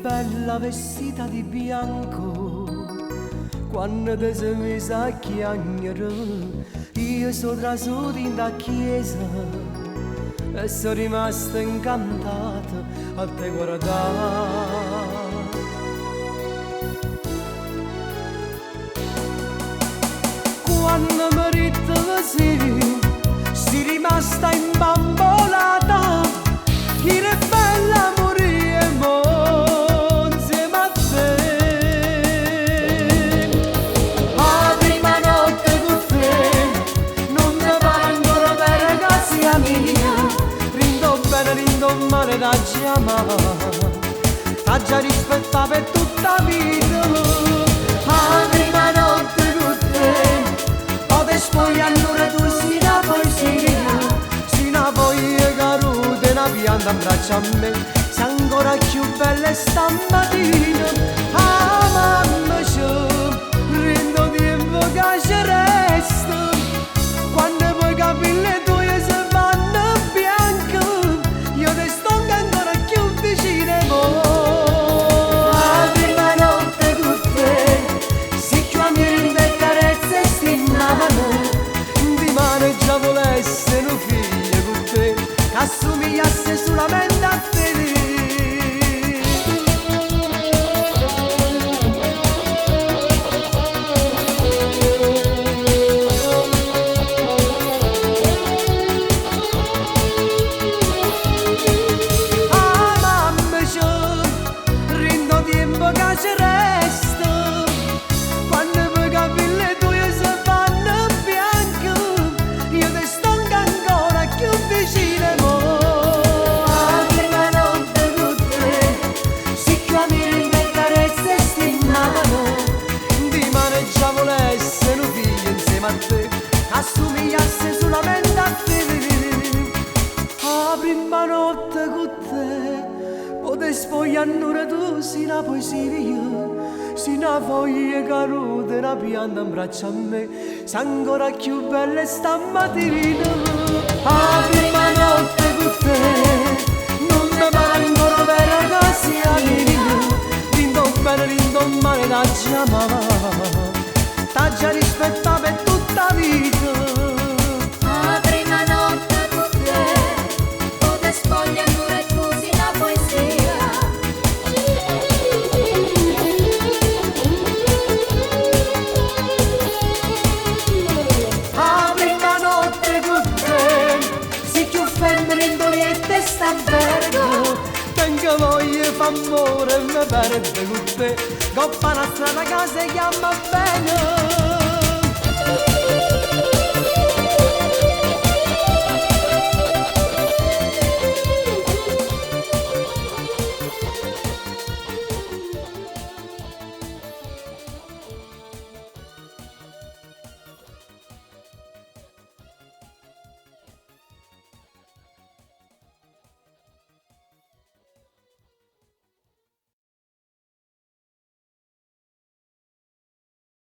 Bella vestita di bianco, quando ti sei messa a chiagnere, io sono trasuto in da chiesa e sono rimasta incantata a te guardare. Quando mi ritto sei rimasta imbambolata, chi è bella morire mo insieme a te. La prima notte con te, non mi pare ancora vera che sia mia, rindo bene, rindo male da chiamare, t'ha già rispettata per tutta vita. La prima notte con te, poi ti spogli allora tu sei una poesia, sei una foglia caduta, una pianta in braccio a me, sei ancora più bella stamattina. Ah mamma c'è, rindo tempo che ci resta, quando poi i capelli tuoi si fanno bianchi, io ti sto ancora più vicino e mo. La prima notte con te, si più amici e carezze sti mani, di mano già volesse un figlio con te, che assomigliasse solamente a te. Ah mamma c'è, rindo tempo che ci resta, quando i capelli tuoi si fanno bianchi, io ti sto ancora più vicino e mo. La prima notte con te, si più amici e carezze sti mani, di mano già volesse un figlio insieme a te, assomigliasse solamente a te. La prima notte con te, poter spogliare tu sei una poesia, sei una foglia caduta, una pianta in braccio a me, sei ancora più bella stamattina. La prima notte con te, non mi pare ancora vera che sia mia, rindo bene, rindo male da chiamare, t'ha già rispettata per tutta vita. La prima notte con te, poi ti spogli ancora tu sei una poesia. La prima notte con te, si più femmine in doliette sta vergo, tengo voglia fa amore e mi perde con te, coppa una strada che si chiama bene.